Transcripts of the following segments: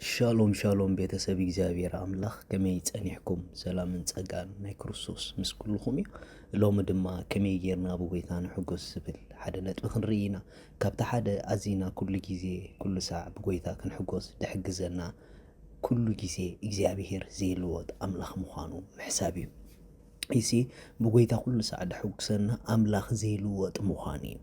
ሻሎም ሻሎም ቤተሰብ እግዚኣብሔር ኣምላኽ፣ ከመይ ጸኒሕኩም? ሰላምን ጸጋን ናይ ክርስቶስ ምስ ኩልኹም እዩ። ሎሚ ድማ ከመይ ጌርና ብጎይታ ንሕጎስ ዝብል ሓደ ነጥቢ ክንርኢ ኢና። ካብቲ ሓደ ኣዚና ኩሉ ግዜ ኩሉ ሳዕ ብጎይታ ክንሕጎስ ድሕግዘና ኩሉ ግዜ እግዚኣብሔር ዘይልወጥ ኣምላኽ ምዃኑ ምሕሳብ እዩ። እዚ ብጎይታ ኩሉ ሳዕ ደሕጉሰና ኣምላኽ ዘይልወጥ ምዃኑ እዩ።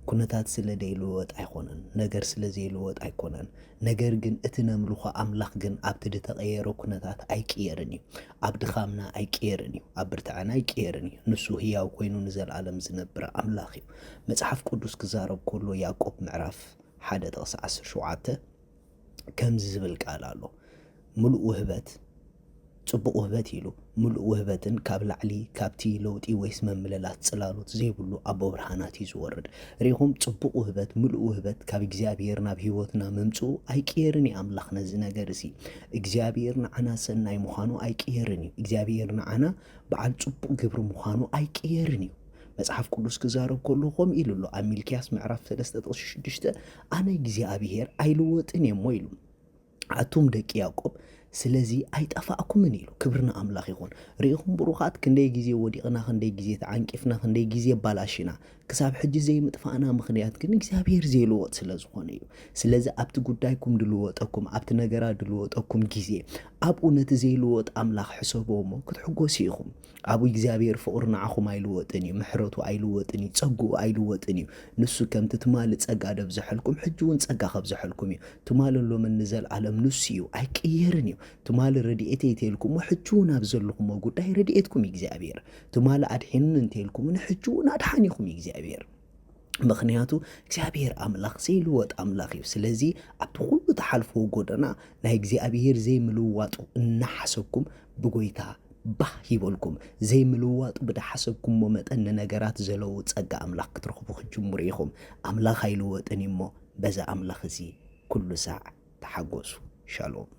ኩነታት ስለ ዘይልወጥ ኣይኮነን፣ ነገር ስለ ዘይልወጥ ኣይኮነን። ነገር ግን እቲ ነምልኾ ኣምላኽ ግን ኣብቲ ዝተቐየረ ኩነታት ኣይቅየርን እዩ። ኣብ ድኻምና ኣይቅየርን እዩ። ኣብ ብርትዐና ኣይቅየርን እዩ። ንሱ ህያው ኮይኑ ንዘለኣለም ዝነብር ኣምላኽ እዩ። መጽሓፍ ቅዱስ ክዛረብ ከሎ ያዕቆብ ምዕራፍ ሓደ ጥቕሲ ዓሰርተ ሸውዓተ ከምዚ ዝብል ቃል ኣሎ። ምሉእ ውህበት ጽቡቕ ውህበት ኢሉ፣ ምሉእ ውህበትን ካብ ላዕሊ ካብቲ ለውጢ ወይስ መምለላት ጽላሎት ዘይብሉ ኣቦ ብርሃናት እዩ ዝወርድ። ርኢኹም፣ ጽቡቕ ውህበት፣ ምሉእ ውህበት ካብ እግዚኣብሔር ናብ ህይወትና ምምጽኡ ኣይቅየርን እዩ ኣምላኽ ነዚ ነገር እዚ። እግዚኣብሔር ንዓና ሰናይ ምዃኑ ኣይቅየርን እዩ። እግዚኣብሔር ንዓና በዓል ጽቡቕ ግብሪ ምዃኑ ኣይቅየርን እዩ። መጽሓፍ ቅዱስ ክዛረብ ከሎ ከምኡ ኢሉ ኣሎ። ኣብ ሚልክያስ ምዕራፍ ሰለስተ ጥቕሲ ሽዱሽተ፣ ኣነ እግዚኣብሔር ኣይልወጥን እየ እሞ ኢሉ። ኣቱም ደቂ ያዕቆብ ስለዚ ኣይጠፋእኩምን ኢሉ። ክብሪ ንኣምላኽ ይኹን። ርኢኹም ብሩኻት፣ ክንደይ ግዜ ወዲቕና፣ ክንደይ ግዜ ተዓንቂፍና፣ ክንደይ ግዜ ባላሽና፣ ክሳብ ሕጂ ዘይምጥፋእና ምኽንያት ግን እግዚኣብሔር ዘይልወጥ ስለ ዝኾነ እዩ። ስለዚ ኣብቲ ጉዳይኩም ድልወጠኩም፣ ኣብቲ ነገራት ድልወጠኩም ግዜ ኣብኡ ነቲ ዘይልወጥ ኣምላኽ ሕሰብዎ እሞ ክትሕጎሱ ኢኹም። ኣብኡ እግዚኣብሔር ፍቕሩ ንዓኹም ኣይልወጥን እዩ፣ ምሕረቱ ኣይልወጥን እዩ፣ ጸግኡ ኣይልወጥን እዩ። ንሱ ከምቲ ትማሊ ጸጋ ደብዝሐልኩም ሕጂ እውን ጸጋ ከብዝሐልኩም እዩ። ትማልን ሎምን ንዘለኣለም ንሱ እዩ፣ ኣይቅየርን እዩ። ትማሊ ረድኤተይ ተይልኩሞ ሕጂ እውን ኣብ ዘለኹሞ ጉዳይ ረድኤትኩም እዩ እግዚኣብሔር። ትማሊ ኣድሒኑኒ እንተይልኩም እውን ሕጂ እውን ኣድሓኒኹም እዩ እግዚኣብሔር። ምኽንያቱ እግዚኣብሔር ኣምላኽ ዘይልወጥ ኣምላኽ እዩ። ስለዚ ኣብቲ ኩሉ ትሓልፍዎ ጎደና ናይ እግዚኣብሔር ዘይምልዋጡ እናሓሰብኩም ብጎይታ ባህ ይበልኩም። ዘይምልዋጡ ብድሓሰብኩሞ መጠን ንነገራት ዘለዉ ጸጋ ኣምላኽ ክትረኽቡ ክትጅምሩ ኢኹም። ኣምላኽ ኣይልወጥን እዩ እሞ በዚ ኣምላኽ እዚ ኩሉ ሳዕ ተሓጎሱ። ሻሎም።